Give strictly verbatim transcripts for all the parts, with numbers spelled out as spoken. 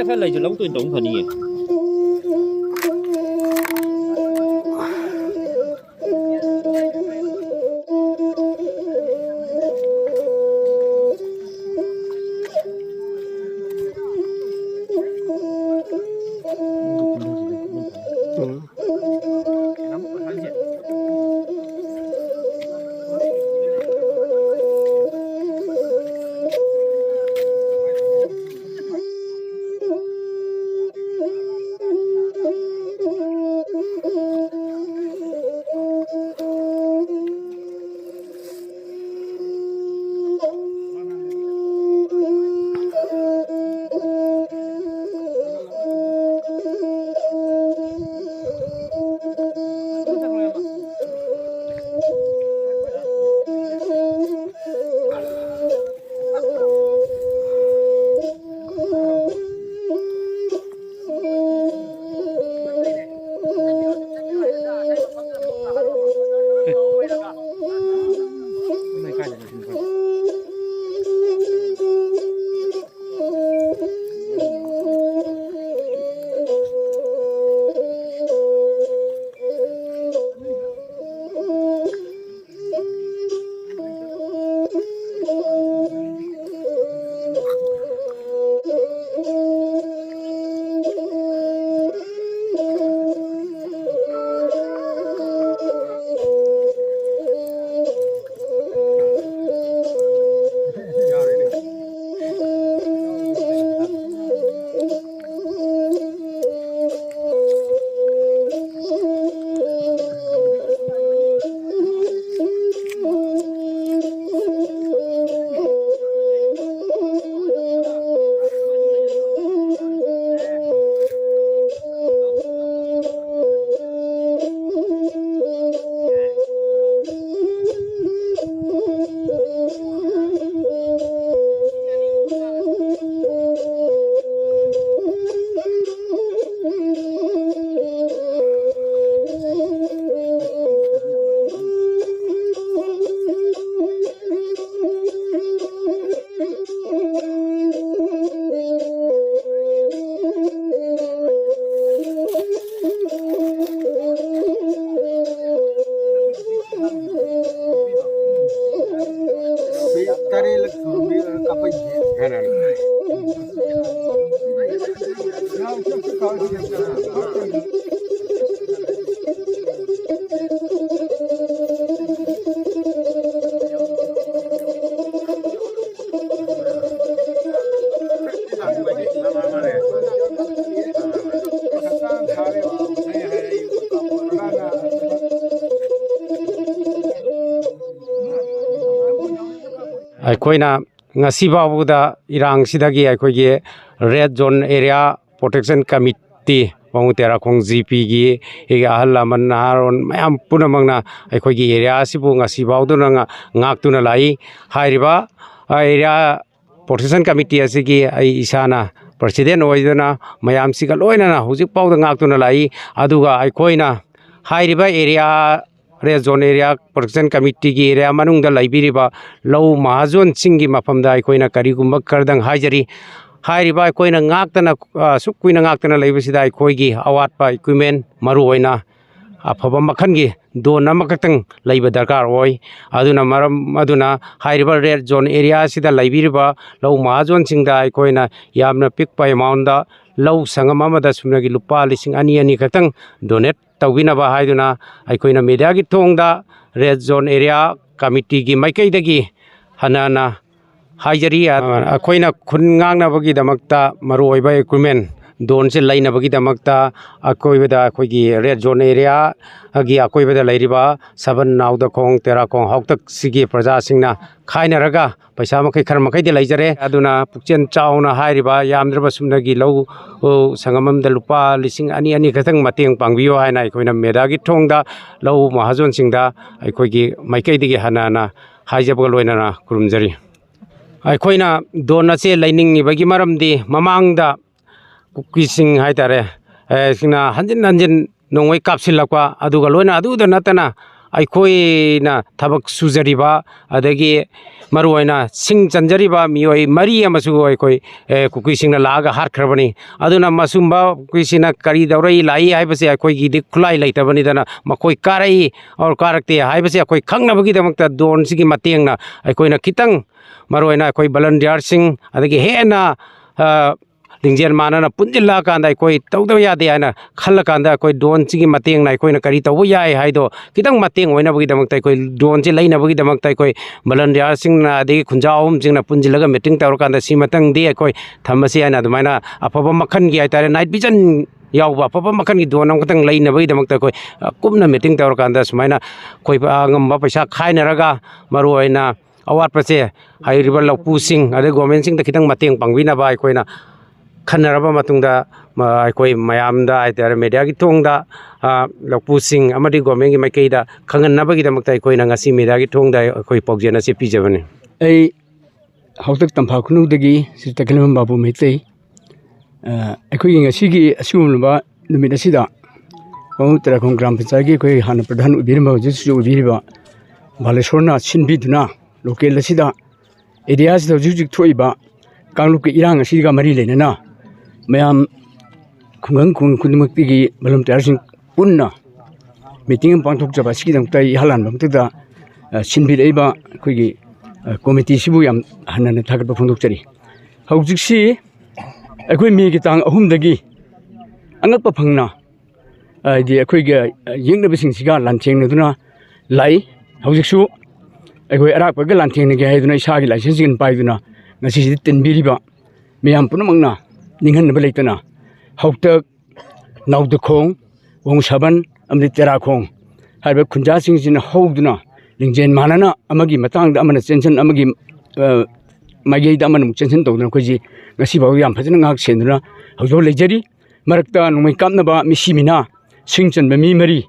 ꯈꯔ ꯂꯩꯁꯜꯂꯒ ꯇꯣꯏꯅ ꯇꯧꯕꯅ ꯐꯅꯤꯌꯦ꯫ ꯑꯩꯈꯣꯏꯅ ꯉꯁꯤ ꯐꯥꯎꯕꯗ ꯏꯔꯥꯡꯁꯤꯗꯒꯤ ꯑꯩꯈꯣꯏꯒꯤ red zone area protection committee, ꯋꯥꯉꯨ ꯇꯦꯔꯥꯈꯣꯡ ꯖꯤ ꯄꯤꯒꯤ ꯑꯍꯜ ꯂꯃꯟ ꯅꯍꯥꯔꯣꯟ ꯃꯌꯥꯝ ꯄꯨꯝꯅꯃꯛꯅ ꯑꯩꯈꯣꯏꯒꯤ ꯑꯦꯔꯤꯌꯥ ꯑꯁꯤꯕꯨ ꯉꯁꯤ ꯐꯥꯎꯗꯨꯅ ꯉꯥ-, ꯉꯥꯛꯇꯨꯅ ꯂꯥꯛꯏ꯫ ꯍꯥꯏꯔꯤꯕ ꯑꯦꯔꯤꯌꯥ ꯄ꯭ꯔꯣꯇꯦꯛꯁꯟ ꯀꯃꯤꯇꯤ ꯑꯁꯤꯒꯤ ꯑꯩ ꯏꯁꯥꯅ ꯄ꯭ꯔꯁꯤꯗꯦꯟ ꯑꯣꯏꯗꯨꯅ ꯃꯌꯥꯝꯁꯤꯒ ꯂꯣꯏꯅꯅ ꯍꯧꯖꯤꯛ ꯐꯥꯎꯗ ꯉꯥꯛꯇꯨꯅ ꯂꯥꯛꯏ꯫ ꯑꯗꯨꯒ ꯑꯩꯈꯣꯏꯅ ꯍꯥꯏꯔꯤꯕ area, red zone area protection ꯀꯃꯤꯇꯤꯒꯤ ꯑꯦꯔꯤꯌꯥ ꯃꯅꯨꯡꯗ ꯂꯩꯕꯤꯔꯤꯕ ꯂꯧ ꯃꯍꯥꯖꯣꯟꯁꯤꯡꯒꯤ ꯃꯐꯝꯗ ꯑꯩꯈꯣꯏꯅ ꯀꯔꯤꯒꯨꯝꯕ ꯈꯔꯗꯪ ꯍꯥꯏꯖꯔꯤ꯫ ꯍꯥꯏꯔꯤꯕ ꯑꯩꯈꯣꯏꯅ ꯉꯥꯛꯇꯅ, ꯑ, ꯑꯁꯨꯛ ꯀꯨꯏꯅ ꯉꯥꯛꯇꯅ ꯂꯩꯕꯁꯤꯗ ꯑꯩꯈꯣꯏꯒꯤ ꯑꯋꯥꯠꯄ ꯏꯀ꯭ꯋꯤꯞꯃꯦꯟ, ꯃꯔꯨꯑꯣꯏꯅ ꯑꯐꯕ ꯃꯈꯜꯒꯤ ꯗꯣꯟ ꯑꯃꯈꯛꯇꯪ ꯂꯩꯕ ꯗꯔꯀꯥꯔ ꯑꯣꯏ꯫ ꯑꯗꯨꯅ ꯃꯔꯝ ꯑꯗꯨꯅ ꯍꯥꯏꯔꯤꯕ ꯔꯦꯗ ꯖꯣꯟ ꯑꯦꯔꯤꯌꯥ ꯑꯁꯤꯗ ꯂꯩꯕꯤꯔꯤꯕ ꯂꯧ ꯃꯍꯥꯖꯣꯟꯁꯤꯡꯗ ꯑꯩꯈꯣꯏꯅ ꯌꯥꯝꯅ ꯄꯤꯛꯄ ꯑꯦꯃꯥꯎꯟꯗ ꯂꯧ ꯁꯪꯒꯝ ꯑꯃꯗ ꯁꯨꯞꯅꯒꯤ ꯂꯨꯄꯥ ꯂꯤꯁꯤꯡ ꯑꯅꯤ ꯑꯅꯤ ꯈꯛꯇꯪ ꯗꯣꯅꯦꯠ ꯇꯧꯕꯤꯅꯕ ꯍꯥꯏꯗꯨꯅ ꯑꯩꯈꯣꯏꯅ ꯃꯦꯗꯤꯌꯥꯒꯤ ꯊꯣꯡꯗ ꯔꯦꯗ ꯖꯣꯟ ꯑꯦꯔꯤꯌꯥ ꯀꯃꯤꯇꯤꯒꯤ ꯃꯥꯏꯀꯩꯗꯒꯤ ꯍꯟꯅ ꯍꯟꯅ ꯍꯥꯏꯖꯔꯤ꯫ ꯑꯩꯈꯣꯏꯅ ꯈꯨꯟ ꯉꯥꯛꯅꯕꯒꯤꯗꯃꯛꯇ ꯃꯔꯨꯑꯣꯏꯕ ꯏꯀ꯭ꯋꯤꯞꯃꯦꯟ ꯗꯣꯟꯁꯦ ꯂꯩꯅꯕꯒꯤꯗꯃꯛꯇ ꯑꯀꯣꯏꯕꯗ ꯑꯩꯈꯣꯏꯒꯤ ꯔꯦꯗ ꯖꯣꯟ ꯑꯦꯔꯤꯌꯥꯒꯤ ꯑꯀꯣꯏꯕꯗ ꯂꯩꯔꯤꯕ ꯁꯕꯟ, ꯅꯥꯎꯗꯈꯣꯡ, ꯇꯦꯔꯥꯈꯣꯡ ꯍꯥꯎꯇꯛꯁꯤꯒꯤ ꯄ꯭ꯔꯖꯥꯁꯤꯡꯅ ꯈꯥꯏꯅꯔꯒ ꯄꯩꯁꯥ ꯃꯈꯩ ꯈꯔ ꯃꯈꯩꯗꯤ ꯂꯩꯖꯔꯦ꯫ ꯑꯗꯨꯅ ꯄꯨꯛꯆꯦꯜ ꯆꯥꯎꯅ ꯍꯥꯏꯔꯤꯕ ꯌꯥꯝꯗ꯭ꯔꯕ ꯁꯨꯞꯅꯒꯤ ꯂꯧ, ꯁꯪꯒꯝ ꯑꯃꯗ ꯂꯨꯄꯥ ꯂꯤꯁꯤꯡ ꯑꯅꯤ ꯑꯅꯤ ꯈꯛꯇꯪ ꯃꯇꯦꯡ ꯄꯥꯡꯕꯤꯌꯨ ꯍꯥꯏꯅ ꯑꯩꯈꯣꯏꯅ ꯃꯦꯗꯤꯌꯥꯒꯤ ꯊꯣꯡꯗ ꯂꯧ ꯃꯍꯥꯖꯣꯟꯁꯤꯡꯗ ꯑꯩꯈꯣꯏꯒꯤ ꯃꯥꯏꯀꯩꯗꯒꯤ ꯍꯟꯅ ꯍꯟꯅ ꯍꯥꯏꯖꯕꯒ ꯂꯣꯏꯅꯅ ꯈꯨꯔꯨꯝꯖꯔꯤ꯫ ꯑꯩꯈꯣꯏꯅ ꯗꯣꯟ ꯑꯁꯦ ꯂꯩꯅꯤꯡꯉꯤꯕꯒꯤ ꯃꯔꯝꯗꯤ ꯃꯃꯥꯡꯗ ꯀꯨꯀꯤꯁꯤꯡ ꯍꯥꯏꯇꯥꯔꯦ, ꯑꯦ, ꯁꯤꯡꯅ ꯍꯟꯖꯤꯟ ꯍꯟꯖꯤꯟ ꯅꯣꯡꯃꯩ ꯀꯥꯞꯁꯤꯜꯂꯛꯄ, ꯑꯗꯨꯒ ꯂꯣꯏꯅ ꯑꯗꯨꯗ ꯅꯠꯇꯅ ꯑꯩꯈꯣꯏꯅ ꯊꯕꯛ ꯁꯨꯖꯔꯤꯕ, ꯑꯗꯒꯤ ꯃꯔꯨꯑꯣꯏꯅ ꯁꯤꯡ ꯆꯟꯖꯔꯤꯕ ꯃꯤꯑꯣꯏ ꯃꯔꯤ ꯑꯃꯁꯨ ꯑꯩꯈꯣꯏ, ꯑꯦ, ꯀꯨꯀꯤꯁꯤꯡꯅ ꯂꯥꯛꯑꯒ ꯍꯥꯠꯈ꯭ꯔꯕꯅꯤ꯫ ꯑꯗꯨꯅ ꯃꯁꯨꯝꯕ ꯀꯨꯀꯤꯁꯤꯡꯅ ꯀꯔꯤ ꯇꯧꯔꯛꯏ ꯂꯥꯛꯏ ꯍꯥꯏꯕꯁꯦ ꯑꯩꯈꯣꯏꯒꯤꯗꯤ ꯈꯨꯠꯂꯥꯏ ꯂꯩꯇꯕꯅꯤꯗꯅ ꯃꯈꯣꯏ ꯀꯥꯔꯛꯏ ꯑꯣꯔ ꯀꯥꯔꯛꯇꯦ ꯍꯥꯏꯕꯁꯦ ꯑꯩꯈꯣꯏ ꯈꯪꯅꯕꯒꯤꯗꯃꯛꯇ ꯗ꯭ꯔꯣꯟꯁꯤꯒꯤ ꯃꯇꯦꯡꯅ ꯑꯩꯈꯣꯏꯅ ꯈꯤꯇꯪ, ꯃꯔꯨꯑꯣꯏꯅ ꯑꯩꯈꯣꯏ ꯚꯣꯂꯨꯟꯇꯤꯌꯔꯁꯤꯡ, ꯑꯗꯒꯤ ꯍꯦꯟꯅ, ꯑ, ꯂꯤꯡꯖꯦꯜ ꯃꯥꯟꯅꯅ ꯄꯨꯟꯁꯤꯜꯂꯛꯑꯀꯥꯟꯗ ꯑꯩꯈꯣꯏ ꯇꯧꯗꯕ ꯌꯥꯗꯦ ꯍꯥꯏꯅ ꯈꯜꯂꯀꯥꯟꯗ ꯑꯩꯈꯣꯏ ꯗ꯭ꯔꯣꯟꯁꯤꯒꯤ ꯃꯇꯦꯡꯅ ꯑꯩꯈꯣꯏꯅ ꯀꯔꯤ ꯇꯧꯕ ꯌꯥꯏ ꯍꯥꯏꯗꯣ ꯈꯤꯇꯪ ꯃꯇꯦꯡ ꯑꯣꯏꯅꯕꯒꯤꯗꯃꯛꯇ ꯑꯩꯈꯣꯏ ꯗ꯭ꯔꯣꯟꯁꯤ ꯂꯩꯅꯕꯒꯤꯗꯃꯛꯇ ꯑꯩꯈꯣꯏ ꯚꯣꯂꯨꯟꯇꯤꯌꯔꯁꯤꯡꯅ ꯑꯗꯒꯤ ꯈꯨꯟꯖꯥꯎ ꯑꯍꯨꯝꯁꯤꯡꯅ ꯄꯨꯟꯁꯤꯜꯂꯒ ꯃꯤꯇꯤꯡ ꯇꯧꯔꯀꯥꯟꯗ ꯁꯤꯃꯇꯪꯗꯤ ꯑꯩꯈꯣꯏ ꯊꯝꯃꯁꯤ ꯍꯥꯏꯅ ꯑꯗꯨꯃꯥꯏꯅ ꯑꯐꯕ ꯃꯈꯜꯒꯤ ꯍꯥꯏꯇꯥꯔꯦ ꯅꯥꯏꯠ ꯚꯤꯖꯟ ꯌꯥꯎꯕ ꯑꯐꯕ ꯃꯈꯜꯒꯤ ꯗ꯭ꯔꯣꯟ ꯑꯃꯈꯛꯇꯪ ꯂꯩꯅꯕꯒꯤꯗꯃꯛꯇ ꯑꯩꯈꯣꯏ, ꯑ, ꯀꯨꯞꯅ ꯃꯤꯇꯤꯡ ꯇꯧꯔꯀꯥꯟꯗ ꯁꯨꯃꯥꯏꯅ ꯑꯩꯈꯣꯏ ꯑꯉꯝꯕ ꯄꯩꯁꯥ ꯈꯥꯏꯅꯔꯒ ꯃꯔꯨꯑꯣꯏꯅ ꯑꯋꯥꯠꯄꯁꯦ ꯍꯥꯏꯔꯤꯕ ꯂꯧꯄꯨꯁꯤꯡ ꯑꯗꯩ ꯒꯣꯔꯃꯦꯟꯁꯤꯡꯗ ꯈꯤꯇꯪ ꯃꯇꯦꯡ ꯄꯥꯡꯕꯤꯅꯕ ꯑꯩꯈꯣꯏꯅ ꯈꯟꯅꯔꯕ ꯃꯇꯨꯡꯗ, ꯃ-, ꯑꯩꯈꯣꯏ ꯃꯌꯥꯝꯗ ꯍꯥꯏꯇꯥꯔꯦ, ꯃꯦꯗꯤꯌꯥꯒꯤ ꯊꯣꯡꯗ, ꯑ, ꯂꯧꯄꯨꯁꯤꯡ ꯑꯃꯗꯤ ꯒꯣꯔꯃꯦꯟꯒꯤ ꯃꯥꯏꯀꯩꯗ ꯈꯪꯍꯟꯅꯕꯒꯤꯗꯃꯛꯇ ꯑꯩꯈꯣꯏꯅ ꯉꯁꯤ ꯃꯦꯗꯤꯌꯥꯒꯤ ꯊꯣꯡꯗ ꯑꯩꯈꯣꯏ ꯄꯥꯎꯖꯦꯜ ꯑꯁꯤ ꯄꯤꯖꯕꯅꯤ꯫ ꯑꯩ ꯍꯥꯎꯇꯛ ꯇꯝꯐꯥ ꯈꯨꯅꯧꯗꯒꯤ ꯁ꯭ꯔꯤ ꯇꯈꯦꯜꯂꯝꯕꯝ ꯕꯥꯕꯨ ꯃꯩꯇꯩ꯫ ꯑ, ꯑꯩꯈꯣꯏꯒꯤ ꯉꯁꯤꯒꯤ ꯑꯁꯤꯒꯨꯝꯂꯕ ꯅꯨꯃꯤꯠ ꯑꯁꯤꯗ ꯋꯥꯉꯨ ꯇꯔꯥꯈꯣꯡ ꯒ꯭ꯔꯥꯝ ꯄꯟꯆꯥꯌꯠꯀꯤ ꯑꯩꯈꯣꯏ ꯍꯥꯟꯅ ꯄ꯭ꯔꯙꯥꯟ ꯑꯣꯏꯕꯤꯔꯝꯕ, ꯍꯧꯖꯤꯛ ꯍꯧꯖꯤꯛꯁꯨ ꯑꯣꯏꯕꯤꯔꯤꯕ ꯕꯥꯂꯦꯁꯣꯔꯅ ꯁꯤꯟꯕꯤꯗꯨꯅ ꯂꯣꯀꯦꯜ ꯑꯁꯤꯗ, ꯑꯦꯔꯤꯌꯥꯁꯤꯗ ꯍꯧꯖꯤꯛ ꯍꯧꯖꯤꯛ ꯊꯣꯛꯏꯕ ꯀꯥꯡꯂꯨꯞꯀꯤ ꯏꯔꯥꯡ ꯑꯁꯤꯒ ꯃꯔꯤ ꯂꯩꯅꯅ ꯃꯌꯥꯝ ꯈꯨꯡꯒꯪ ꯈꯨꯡꯒꯪ ꯈꯨꯗꯤꯡꯃꯛꯇꯒꯤ ꯚꯣꯂꯨꯟꯇꯤꯌꯥꯔꯁꯤꯡ ꯄꯨꯟꯅ ꯃꯤꯇꯤꯡ ꯑꯃ ꯄꯥꯡꯊꯣꯛꯆꯕ ꯑꯁꯤꯒꯤꯗꯃꯛꯇ ꯑꯩ ꯏꯍꯥꯟ ꯍꯥꯟꯕ ꯃꯛꯇꯗ, ꯑ, ꯁꯤꯟꯕꯤꯔꯛꯏꯕ ꯑꯩꯈꯣꯏꯒꯤ, ꯑ, ꯀꯣꯃꯤꯇꯤꯁꯤꯕꯨ ꯌꯥꯝ ꯍꯟꯅ ꯍꯟꯅ ꯊꯥꯒꯠꯄ ꯐꯣꯡꯗꯣꯛꯆꯔꯤ꯫ ꯍꯧꯖꯤꯛꯁꯤ ꯑꯩꯈꯣꯏ ꯃꯦꯒꯤ ꯇꯥꯡ ꯑꯍꯨꯝꯗꯒꯤ ꯑꯉꯛꯄ ꯐꯪꯅ, ꯍꯥꯏꯗꯤ ꯑꯩꯈꯣꯏꯒꯤ ꯌꯦꯛꯅꯕꯁꯤꯡꯁꯤꯒ ꯂꯥꯟꯊꯦꯡꯅꯗꯨꯅ ꯂꯥꯛꯏ꯫ ꯍꯧꯖꯤꯛꯁꯨ ꯑꯩꯈꯣꯏ ꯑꯔꯥꯛꯄꯒ ꯂꯥꯟꯊꯦꯡꯅꯒꯦ ꯍꯥꯏꯗꯨꯅ ꯏꯁꯥꯒꯤ ꯂꯥꯏꯁꯦꯟꯁ ꯄꯥꯏꯗꯨꯅ ꯉꯁꯤꯁꯤꯗ ꯇꯤꯟꯕꯤꯔꯤꯕ ꯃꯤꯌꯥꯝ ꯄꯨꯝꯅꯃꯛꯅ ꯅꯤꯡꯍꯟꯅꯕ ꯂꯩꯇꯅ ꯍꯥꯎꯇꯛ, ꯅꯥꯎꯗꯈꯣꯡ, ꯋꯥꯉꯨ ꯁꯥꯕꯟ ꯑꯃꯗꯤ ꯇꯦꯔꯥꯈꯣꯡ ꯍꯥꯏꯔꯤꯕ ꯈꯨꯟꯖꯥꯁꯤꯡꯁꯤꯅ ꯍꯧꯗꯨꯅ ꯂꯤꯡꯖꯦꯜ ꯃꯥꯟꯅꯅ ꯑꯃꯒꯤ ꯃꯇꯥꯡꯗ ꯑꯃꯅ ꯆꯦꯟꯁꯤꯟ, ꯑꯃꯒꯤ, ꯑ, ꯃꯥꯏꯀꯩꯗ ꯑꯃꯅ ꯑꯃꯨꯛ ꯆꯦꯟꯁꯤꯟ ꯇꯧꯗꯅ ꯑꯩꯈꯣꯏꯁꯤ ꯉꯁꯤꯐꯥꯎ ꯌꯥꯝ ꯐꯖꯅ ꯉꯥꯛ ꯁꯦꯟꯗꯨꯅ ꯍꯧꯖꯤꯛꯐꯥꯎ ꯂꯩꯖꯔꯤ꯫ ꯃꯔꯛꯇ ꯅꯣꯡꯃꯩ ꯀꯥꯞꯅꯕ ꯃꯤꯁꯤ ꯃꯤꯅꯥ, ꯁꯤꯡ ꯆꯟꯕ ꯃꯤ ꯃꯔꯤ,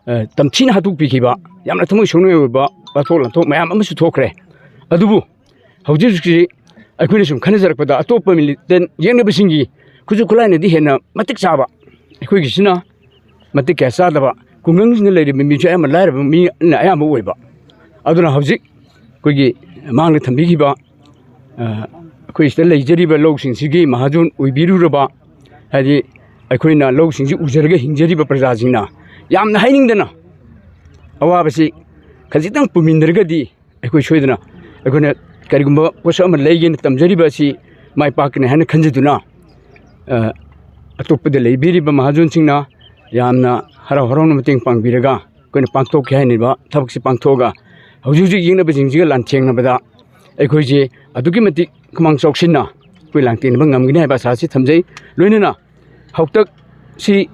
ꯑ, ꯇꯝꯊꯤꯅ ꯍꯥꯠꯇꯣꯛꯄꯤꯈꯤꯕ, ꯌꯥꯝꯅ ꯊꯃꯣꯏ ꯁꯣꯛꯅꯤꯡꯉꯥꯏ ꯑꯣꯏꯕ ꯋꯥꯊꯣꯛ ꯂꯥꯟꯊꯣꯛ ꯃꯌꯥꯝ ꯑꯃꯁꯨ ꯊꯣꯛꯈ꯭ꯔꯦ꯫ ꯑꯗꯨꯕꯨ ꯍꯧꯖꯤꯛ ꯍꯧꯖꯤꯛꯁꯤ ꯑꯩꯈꯣꯏꯅ ꯁꯨꯝ ꯈꯟꯅꯖꯔꯛꯄꯗ ꯑꯇꯣꯞꯄ ꯃꯤꯂꯤꯇꯦꯟ ꯌꯦꯛꯅꯕꯁꯤꯡꯒꯤ ꯈꯨꯠꯁꯨ ꯈꯨꯠꯂꯥꯏꯅꯗꯤ ꯍꯦꯟꯅ ꯃꯇꯤꯛ ꯆꯥꯕ, ꯑꯩꯈꯣꯏꯒꯤꯁꯤꯅ ꯃꯇꯤꯛ ꯀꯌꯥ ꯆꯥꯗꯕ, ꯈꯨꯡꯒꯪꯁꯤꯡꯗ ꯂꯩꯔꯤꯕ ꯃꯤꯁꯨ ꯑꯌꯥꯝꯕ ꯂꯥꯏꯔꯕ ꯃꯤꯅ ꯑꯌꯥꯝꯕ ꯑꯣꯏꯕ꯫ ꯑꯗꯨꯅ ꯍꯧꯖꯤꯛ ꯑꯩꯈꯣꯏꯒꯤ ꯃꯥꯡꯗ ꯊꯝꯕꯤꯈꯤꯕ, ꯑ, ꯑꯩꯈꯣꯏ ꯁꯤꯗ ꯂꯩꯖꯔꯤꯕ ꯂꯧꯁꯤꯡꯁꯤꯒꯤ ꯃꯍꯥꯖꯣꯟ ꯑꯣꯏꯕꯤꯔꯨꯔꯕ, ꯍꯥꯏꯗꯤ ꯑꯩꯈꯣꯏꯅ ꯂꯧꯁꯤꯡꯁꯤ ꯎꯖꯔꯒ ꯍꯤꯡꯖꯔꯤꯕ ꯄ꯭ꯔꯖꯥꯁꯤꯡꯅ ꯌꯥꯝꯅ ꯍꯥꯏꯅꯤꯡꯗꯅ ꯑꯋꯥꯕꯁꯤ ꯈꯖꯤꯛꯇꯪ ꯄꯨꯃꯤꯟꯅꯔꯒꯗꯤ ꯑꯩꯈꯣꯏ ꯁꯣꯏꯗꯅ ꯑꯩꯈꯣꯏꯅ ꯀꯔꯤꯒꯨꯝꯕ ꯄꯣꯠꯁꯛ ꯑꯃ ꯂꯩꯒꯦꯅ ꯇꯝꯖꯔꯤꯕ ꯑꯁꯤ ꯃꯥꯏ ꯄꯥꯛꯀꯅꯤ ꯍꯥꯏꯅ ꯈꯟꯖꯗꯨꯅ, ꯑ, ꯑꯇꯣꯞꯄꯗ ꯂꯩꯕꯤꯔꯤꯕ ꯃꯍꯥꯖꯣꯟꯁꯤꯡꯅ ꯌꯥꯝꯅ ꯍꯔꯥꯎ ꯍꯔꯥꯎꯅ ꯃꯇꯦꯡ ꯄꯥꯡꯕꯤꯔꯒ ꯑꯩꯈꯣꯏꯅ ꯄꯥꯡꯊꯣꯛꯀꯦ ꯍꯥꯏꯅꯤꯡꯕ ꯊꯕꯛꯁꯤ ꯄꯥꯡꯊꯣꯛꯑꯒ ꯍꯧꯖꯤꯛ ꯍꯧꯖꯤꯛ ꯌꯦꯛꯅꯕꯁꯤꯡꯁꯤꯒ ꯂꯥꯟꯊꯦꯡꯅꯕꯗ ꯑꯩꯈꯣꯏꯁꯦ ꯑꯗꯨꯛꯀꯤ ꯃꯇꯤꯛ ꯈꯨꯃꯥꯡ ꯆꯥꯎꯁꯤꯟꯅ ꯑꯩꯈꯣꯏ ꯂꯥꯟꯊꯦꯡꯅꯕ ꯉꯝꯒꯅꯤ ꯍꯥꯏꯕ ꯑꯁꯥꯁꯤ ꯊꯝꯖꯩ꯫ ꯂꯣꯏꯅꯅ ꯍꯥꯎꯇꯛꯁꯤ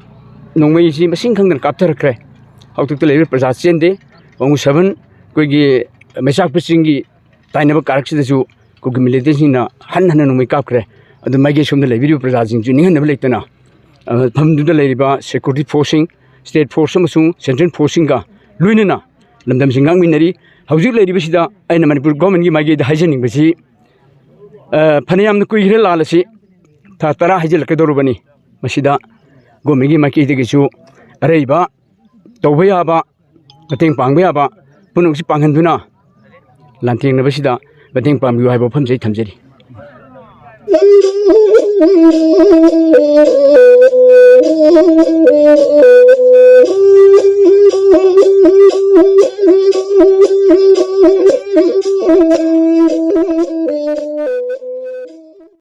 ꯅꯣꯡꯃꯩꯁꯤ ꯃꯁꯤꯡ ꯈꯪꯗꯅ ꯀꯥꯞꯊꯔꯛꯈ꯭ꯔꯦ꯫ ꯍꯥꯎꯇꯛꯇ ꯂꯩꯔꯤꯕ ꯄ꯭ꯔꯖꯥ ꯆꯦꯟꯗꯦ꯫ ꯋꯥꯉꯨ ꯁꯕꯟ ꯑꯩꯈꯣꯏꯒꯤ ꯃꯩꯆꯥꯛꯄ ꯆꯤꯡꯒꯤ ꯇꯥꯏꯅꯕ ꯀꯥꯔꯛꯁꯤꯗꯁꯨ ꯀꯨꯀꯤ ꯃꯤꯂꯤꯇꯦꯟꯁꯤꯡꯅ ꯍꯟꯅ ꯍꯟꯅ ꯅꯣꯡꯃꯩ ꯀꯥꯞꯈ꯭ꯔꯦ꯫ ꯑꯗꯨ ꯃꯥꯏꯀꯩ ꯁꯣꯝꯗ ꯂꯩꯕꯤꯔꯤꯕ ꯄ꯭ꯔꯖꯥꯁꯤꯡꯁꯨ ꯅꯤꯡꯍꯟꯅꯕ ꯂꯩꯇꯅ, ꯑ, ꯃꯐꯝꯗꯨꯗ ꯂꯩꯔꯤꯕ ꯁꯦꯀ꯭ꯌꯨꯔꯤꯇꯤ ꯐꯣꯔꯁꯁꯤꯡ, ꯁ꯭ꯇꯦꯠ ꯐꯣꯔꯁ ꯑꯃꯁꯨꯡ ꯁꯦꯟꯇ꯭ꯔꯦꯜ ꯐꯣꯔꯁꯁꯤꯡꯒ ꯂꯣꯏꯅꯅ ꯂꯝꯗꯝꯁꯤ ꯉꯥꯛꯃꯤꯟꯅꯔꯤ꯫ ꯍꯧꯖꯤꯛ ꯂꯩꯔꯤꯕꯁꯤꯗ ꯑꯩꯅ ꯃꯅꯤꯄꯨꯔ ꯒꯣꯔꯃꯦꯟꯒꯤ ꯃꯥꯏꯀꯩꯗ ꯍꯥꯏꯖꯅꯤꯡꯕꯁꯤ, ꯑ, ꯐꯅꯌꯥꯝꯅ ꯀꯨꯏꯈ꯭ꯔꯦ ꯂꯥꯜ ꯑꯁꯤ, ꯊꯥ ꯇꯔꯥ ꯍꯩꯖꯤꯜꯂꯛꯀꯗꯧꯔꯕꯅꯤ꯫ ꯃꯁꯤꯗ ꯒꯣꯔꯃꯦꯟꯒꯤ ꯃꯥꯏꯀꯩꯗꯒꯤꯁꯨ ꯑꯔꯩꯕ ꯇꯧꯕ ꯌꯥꯕ, ꯃꯇꯦꯡ ꯄꯥꯡꯕ ꯌꯥꯕ ꯄꯨꯝꯅꯃꯛꯁꯤ ꯄꯥꯡꯍꯟꯗꯨꯅ ꯂꯥꯟꯊꯦꯡꯅꯕꯁꯤꯗ ꯃꯇꯦꯡ ꯄꯥꯡꯕꯤꯌꯨ ꯍꯥꯏꯕ ꯋꯥꯐꯝꯁꯤ ꯑꯩ ꯊꯝꯖꯔꯤ꯫